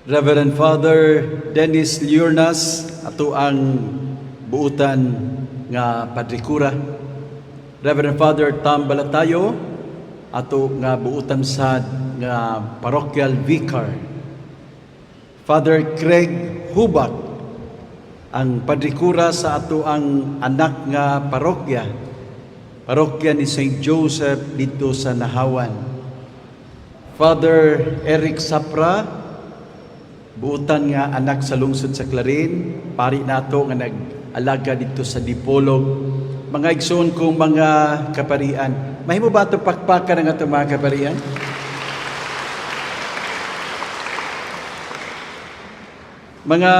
Reverend Father Dennis Liurnas, ato ang buutan nga Padre Kura. Reverend Father Tom Balatayo, ato nga buutan sad nga parochial vicar. Father Craig Hubak, ang Padre Kura sa ato ang anak nga parokya, parokya ni St. Joseph dito sa Nahawan. Father Eric Sapra, buutan nga anak sa lungsod sa Clarin, pari nato nga nag-alaga dito sa Dipolog. Mga igsoon kong mga kaparian, mahimo ba ato pakpakan ang ato mga kaparian? Mga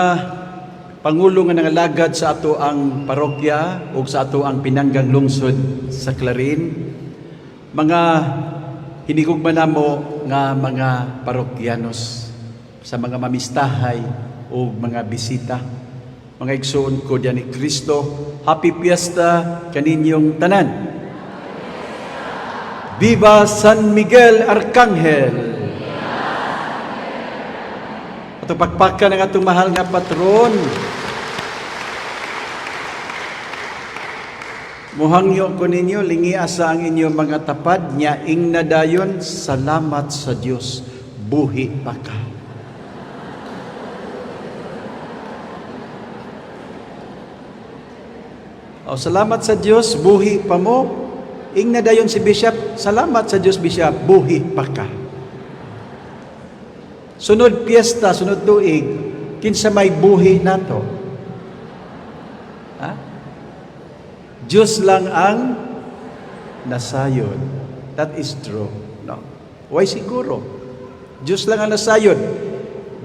pangulo nga nangalagad sa ato ang parokya o sa ato ang pinanggang lungsod sa Clarin, mga hinigugma namo nga mga parokyanos, sa mga mamistahay o mga bisita. Mga igsoon ko diyan ni Kristo, Happy Fiesta kaninyong tanan. Viva San Miguel Arcangel! Ato pakpakan ang atong mahal nga patron. Muhangyo ko ninyo, lingi asa ang inyong mga tapad, nya ingna dayon, salamat sa Dios, buhi pa ka. O, salamat sa Dios, buhi pa mo. Ingna dayon si Bishop, salamat sa Dios, Bishop, buhi pa ka. Sunod piyesta, sunod tuig, kinsa may buhi nato? Ha? Diyos lang ang nasayod. That is true. No? Why siguro? Diyos lang ang nasayod.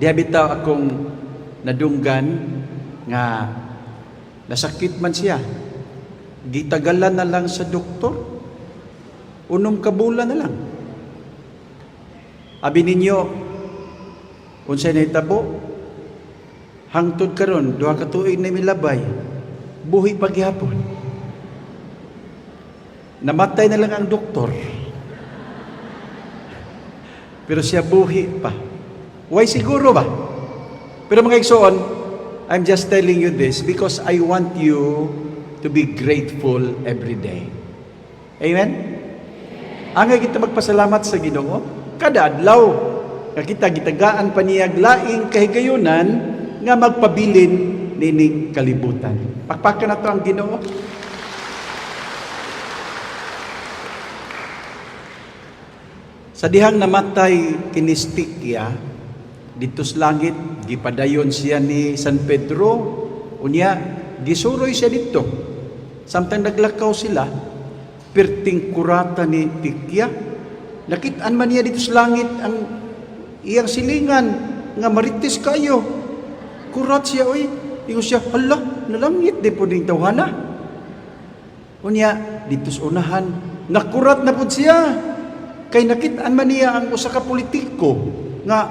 Diha bitaw akong nadunggan nga nasakit man siya. Gitagalan na lang sa doktor. 6 ka bulan na lang. Abi ninyo, unsay nahitabo? Hangtod karon, 2 ka tuig na milabay, buhi pa gihapon. Namatay na lang ang doktor. Pero siya buhi pa. Why siguro ba? Pero mga igsoon, I'm just telling you this because I want you to be grateful every day. Amen? Angay kita magpasalamat sa Ginoo kada adlaw nga kita gitagaan pa niya laing kahigayunan nga magpabilin nining kalibutan. Pakpakan nato ang Ginoo. Sa dihang namatay kinistikya dito sa langit, gipadayon siya ni San Pedro, unya gisuroy siya dito. Samtang naglakaw sila, perting kurata ni Tikya, nakit-an man niya dito sa langit ang iyang silingan nga marites kayo. Kurat siya, oy. Ingon siya, hala, nalangit di po ding tawhana. Unya, dito sa unahan, nakurat na po siya. Kay nakit-an man niya ang usa ka politiko nga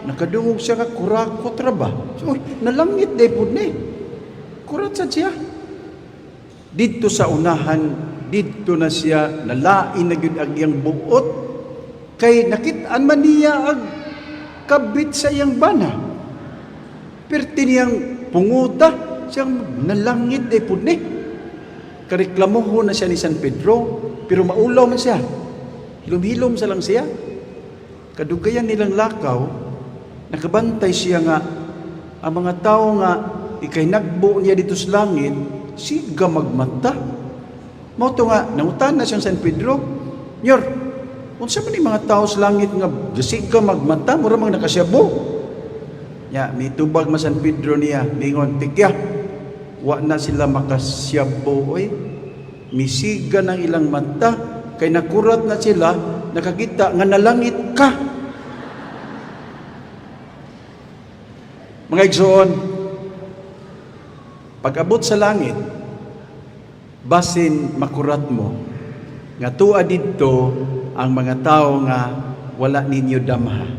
nakadungog siya nga kurakot ra ba. So, uy, nalangit di po ni. Kurat sad siya. Dito sa unahan, dito na siya nalain na gyud ang iyang buot kay nakit-an man niya ang kabit sa iyang bana. Perti niyang punguta, siyang nalangit di pud ni. Kareklamohon na siya ni San Pedro, pero maulaw man siya. Hilom-hilom sa lang siya. Kadugayan nilang lakaw, nakabantay siya nga ang mga tao nga ikay nagbo niya dito sa langit, siga magmata. Mao to nga nangutan na siyang San Pedro, Nyor, unsa man ni mga tao sa langit nga siga magmata, mura mang nakasyabo. Ya, mitubag man San Pedro niya, mingon, tikya, wa na sila makasyabo oy. Misiga ng ilang mata, kay nakurat na sila, nakakita nga nalangit ka. Mga igsoon, pag-abot sa langit, basin makurat mo, nga tuwa didto ang mga tao nga wala ninyo damha.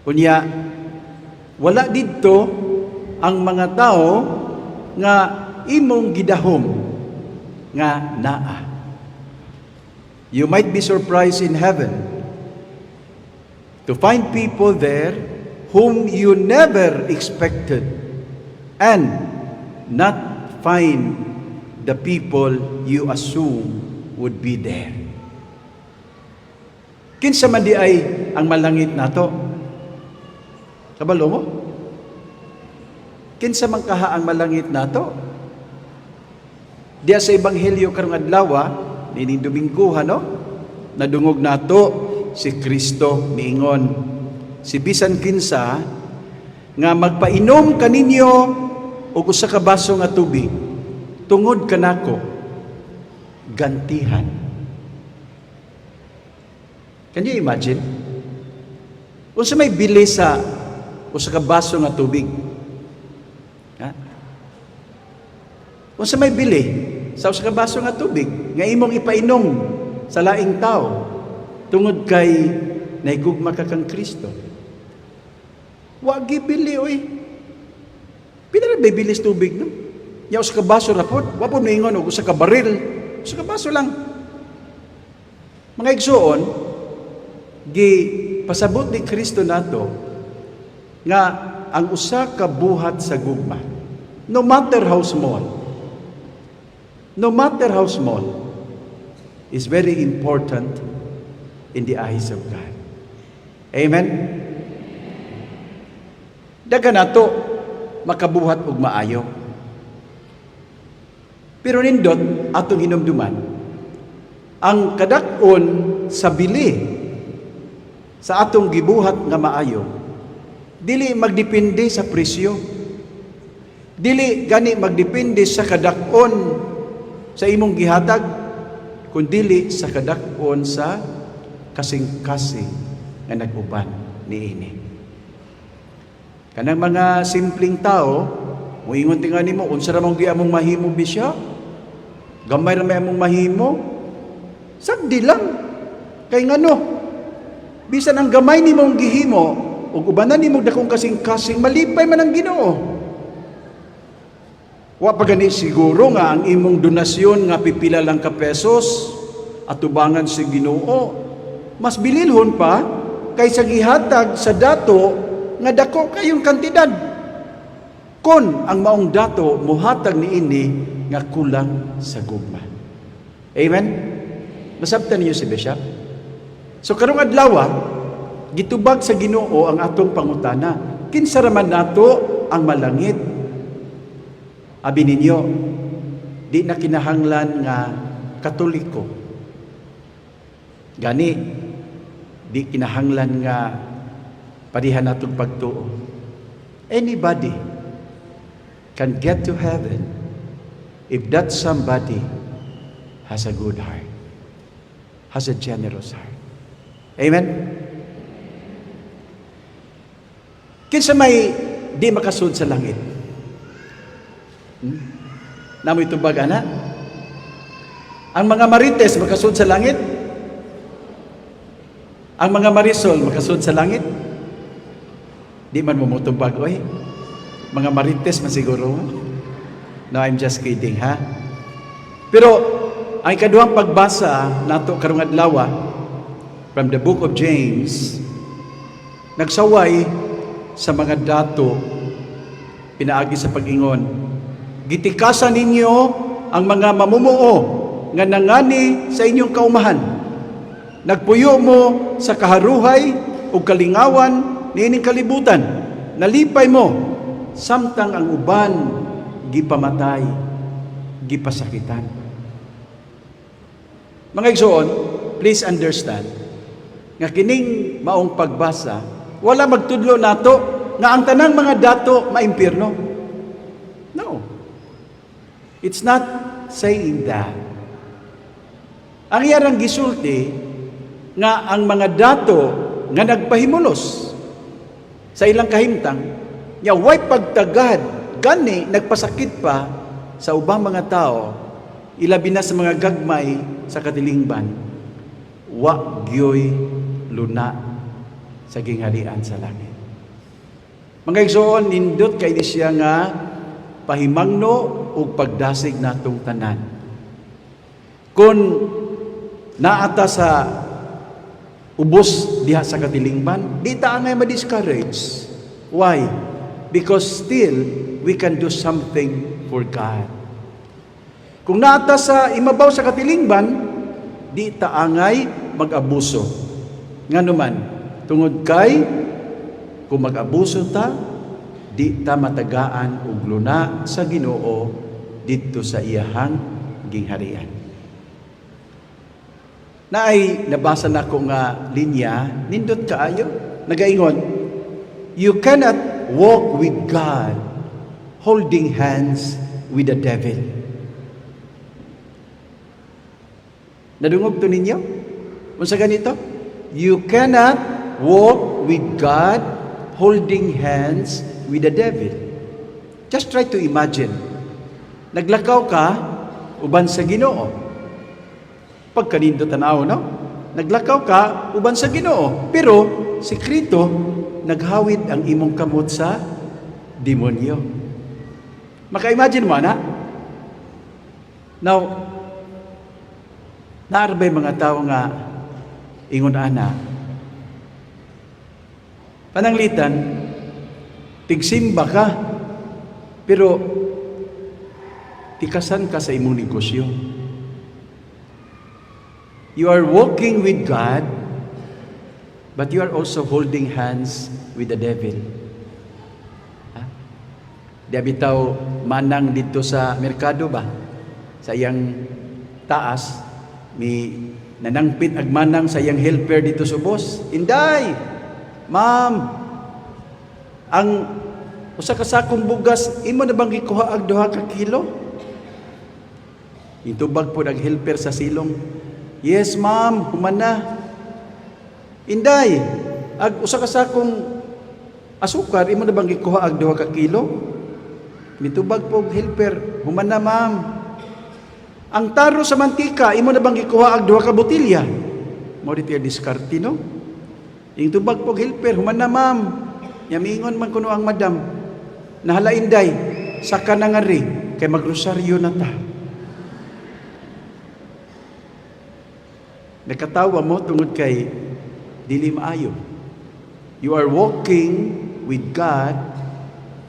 Unya, wala didto ang mga tao nga imong gidahom nga naa. You might be surprised in heaven. To find people there whom you never expected and not find the people you assume would be there. Kinsa man diay ang malangit nato? Kabalo mo? Kinsa man kaha ang malangit nato? Diya sa Ebanghelyo karong adlaw, nining Domingo, no? Nadungog nato si Kristo miingon, si bisan kinsa nga magpainom kaninyo og usa ka baso nga tubig tungod kanako, gantihan. Can you imagine? Unsa may bili sa usa ka baso nga tubig? Ha? Unsa may bili sa usa ka baso nga tubig nga imong ipainom sa laing tao tungod kay nahigugma ka kang Kristo? Wa gibili, oy. Pila ra bay bili sa tubig, no? Nya usa ka baso ra pod, wa pod moingon og usa ka baril, usa ka baso lang. Mga igsuon, gi pasabot ni Kristo nato nga ang usa ka buhat sa gugma, no matter how small, no matter how small, is very important in the eyes of God. Amen? Daga nato makabuhat og maayo. Pero nindot atong hinumduman ang kadak-on sa bili sa atong gibuhat nga maayo, dili magdepende sa presyo. Dili gani magdepende sa kadak-on sa imong gihatag, kundili sa kadak-on sa kasing-kasing nga nag-uban niini. Kanang mga simpleng tao, muingon tinga nimo, "Unsa ra man gyud among mahimo, bisya? Gamay ra may among mahimo." Sagdi lang. Kay ngano? Bisan ang gamay nimong gihimo ug ubanan nimo dakong kasing-kasing, malipay man ang Ginoo. Wa pa gani siguro nga ang imong donasyon nga pipila lang ka pesos atubangan sa Ginoo. Mas bililhon pa kaysa gihatag sa dato nga dako kayong kantidad, kon ang maong dato muhatag niini nga kulang sa gugma. Amen? Masabtan niyo si Bishop? So karong adlaw, gitubag sa Ginoo ang atong pangutana. Kinsa ra man nato ang malangit? Abi ninyo, di na kinahanglan nga Katoliko. Gani, di kinahanglan nga parihan natong pagtuo. Anybody can get to heaven if that somebody has a good heart, has a generous heart. Amen? Kinsa may di makasud sa langit? Naa moy tubag ana? Ang mga marites makasud sa langit? Ang mga marisol makasud sa langit? Di man mo motubag, oy. Mga marites man siguro. No, I'm just kidding, ha? Pero ang ikaduhang pagbasa nato karong adlaw from the Book of James, nagsaway sa mga dato pinaagi sa pag-ingon, "Gitikasan ninyo ang mga mamumuo nga nangani sa inyong kaumahan. Nagpuyo mo sa kaharuhay ug kalingawan niining kalibutan. Nalipay mo samtang ang uban gipamatay, gipasakitan." Mga igsoon, please understand nga kining maong pagbasa wala magtudlo nato nga ang tanang mga dato maimpirno. No. It's not saying that. Ang iyang gisulti nga ang mga dato nga nagpahimulos sa ilang kahimtang nya way pagtagad, gani nagpasakit pa sa ubang mga tao, ilabi na sa mga gagmay sa katilingban, wa gyoy luna sa gingharian sa langit. Mga igsoon, nindot kay ni siya nga pahimangno ug pagdasig natong tanan. Kung naata sa Ubos diha sa katilingban, di ta angay ma-discourage. Why? Because still we can do something for God. Kung naa ta sa imabaw sa katilingban, di ta angay mag-abuso. Ngano man, tungod kay kung mag-abuso ta, di ta matagaan og luna sa Ginoo didto sa iyahang gingharian. Naay nabasa nako nga linya, nindot kaayo. Nagaingon, "You cannot walk with God holding hands with the devil." Nadungog to ninyo? Unsa ganito? "You cannot walk with God holding hands with the devil." Just try to imagine. Naglakaw ka uban sa Ginoo. Pagkanindot tanaw, no? Naglakaw ka uban sa Ginoo, pero sekreto naghawid ang imong kamot sa demonyo. Maka-imagine mo, ana? Now, naa ra bay mga tao nga ingon ana? Pananglitan, tigsimba ka, pero tikasan ka sa imong negosyo. You are walking with God, but you are also holding hands with the devil. Ha? Di bitaw manang didto sa merkado ba? Sa iyang taas, mi nanangpit ag manang sa iyang helper didto sa ubos. "Inday! Ma'am, ang usa ka sakong bugas, imo na bang gikuha ang 2 ka kilo?" Itubag po ang helper sa silong. "Yes, ma'am, human na." "Inday, ag usa ka sakong asukar, imo na bang gikuha ang 2 ka kilo?" Mitubag po helper, "Human na, ma'am." "Ang taro sa mantika, imo na bang gikuha ang 2 ka botilya?" Mao di diskarte, no? Yung tubag po helper, "Human na, ma'am." Yamingon man kuno ang madam. "Nahala, inday, saka na nga ri, kay magrosaryo na ta." Nakatawa mo tungod kay dili maayo. You are walking with God,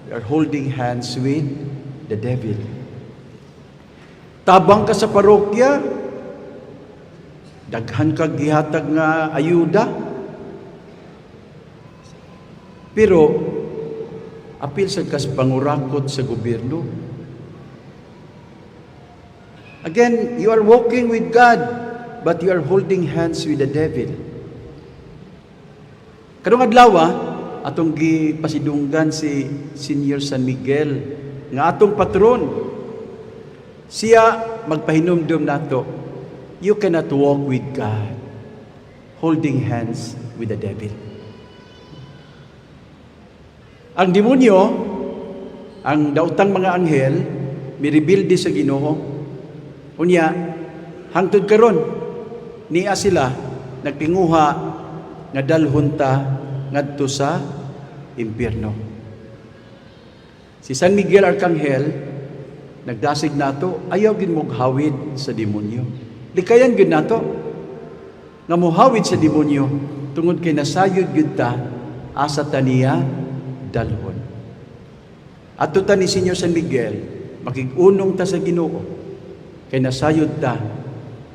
you are holding hands with the devil. Tabang ka sa parokya, daghan kag gihatag nga ayuda, pero apil sa kas pangurakot sa gobyerno. Again, you are walking with God, but you are holding hands with the devil. Karong adlaw, atong gipasidunggan si Senior San Miguel nga atong patron. Siya magpahinumdum nato, you cannot walk with God holding hands with the devil. Ang demonyo, ang daotang mga anghel, mirebilde sa Ginoo. Unya, hangtod karon niya sila nagtinguha nga dalhon ta ngadto sa impyerno. Si San Miguel Arcangel nagdasig nato, ayaw gyud mo'g hawid sa demonyo. Likayan gyud nato nga mohawid sa demonyo tungod kay nasayod gyud ta asa ta niya dalhon. Ato ta ni Senyor San Miguel, makig-unong ta sa Ginoo kay nasayod ta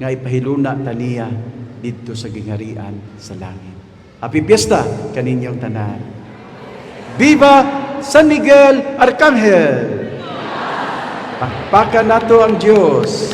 nga ipahiluna ta niya didto sa gingharian sa langit. Happy Fiesta kaninyong tanan. Viva San Miguel Arcangel! Pakpakan nato ang Diyos.